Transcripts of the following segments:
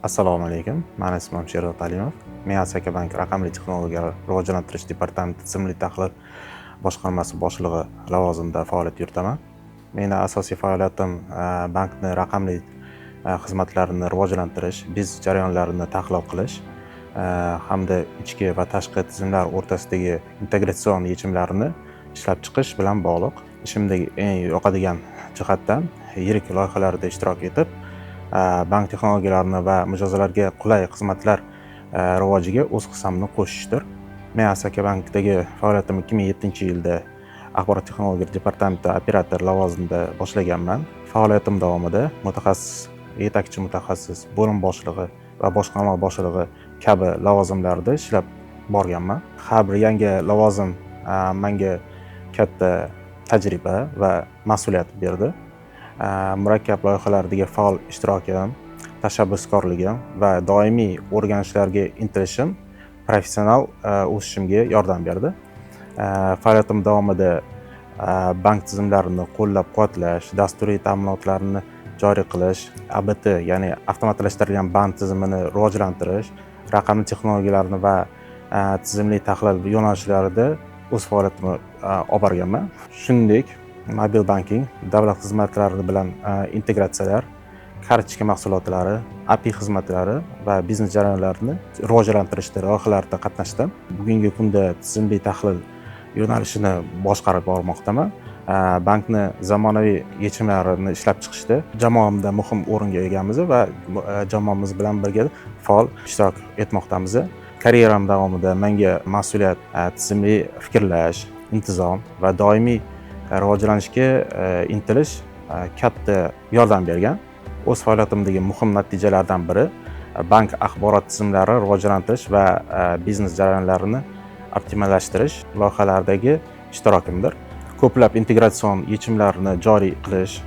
Assalomu alaykum. Mani ismim Sherzod Alimov. Men Asaka bank raqamli texnologiyalar rivojlantirish departamenti tizimli tahlil boshqarmasi boshlig'i lavozimida faoliyat yuritaman. Meni asosiy faoliyatim bankni raqamli xizmatlarini rivojlantirish, biznes jarayonlarini tahlil qilish hamda ichki va tashqi tizimlar o'rtasidagi integratsion yechimlarni ishlab chiqish bilan bog'liq. Ishimdagi eng yoqadigan jihatdan yirik loyihalarda ishtirok etib, bank texnologiyalarini va mijozlarga qulay xizmatlar rivojiga o'z hissamni qo'shishdir. Men Asaka bankdagi faoliyatimni 2007-yilda axborot texnologiyalari departamentida operator lavozimida boshlaganman. Faoliyatim davomida mutaxassis, yetakchi mutaxassis, bo'lim boshlig'i va boshqarma boshlig'i kabi lavozimlarda ishlab borganman. Har bir yangi lavozim menga katta tajriba va mas'uliyat berdi. Murakkab loyihalardagi faol ishtirokim, tashabbuskorligim va doimiy o'rganishlarga intilishim professional o'sishimga yordam berdi. Faoliyatim davomida bank tizimlarini qo'llab-quvvatlash, dasturiy ta'minotlarni joriy qilish, ABT, ya'ni avtomatlashtirilgan bank tizimini rivojlantirish, raqamli texnologiyalarni va tizimli tahlil yo'nalishlarida o'z faoliyatimni olib borganman. Shuningdek, mobil banking, davlat xizmatlari bilan integratsiyalar, kartochka mahsulotlari, API xizmatlari va biznes jarayonlarini rivojlantirishda loyihalarda qatnashdim. Bugungi kunda tizimli tahlil yo'nalishini boshqarib bormoqdaman. Bankni zamonaviy yechimlarini ishlab chiqishda jamoamda muhim o'ringa egamiz va jamoamiz bilan birga faol ishtirok etmoqdamiz. Karyeram davomida menga mas'uliyat, tizimli fikrlash, intizom va doimiy rivojlanishga intilish katta yordam bergan. O'z faoliyatimdagi muhim natijalardan biri bank axborot tizimlari rivojlantirish va biznes jarayonlarini optimallashtirish loyihalaridagi ishtirokimdir. Ko'plab integratsion yechimlarni joriy qilish,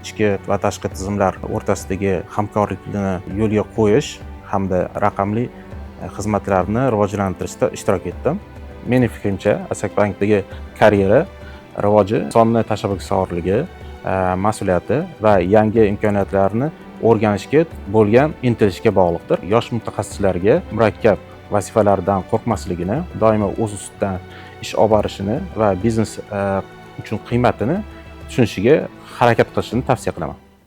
ichki va tashqi tizimlar o'rtasidagi hamkorlikni yo'lga qo'yish hamda raqamli xizmatlarni rivojlantirishda ishtirok etdim. Meni fikrimcha, Asaka bankdagi karyera rivoji insonni tashabbuskorligi, mas'uliyati va yangi imkoniyatlarni o'rganishga bo'lgan intilishga bog'liqdir. Yosh mutaxassislarga murakkab vazifalardan qo'rqmasligini, doimo o'z ustidan ish olib borishini va biznes uchun qiymatini tushunishiga harakat qilishini tavsiya qilaman.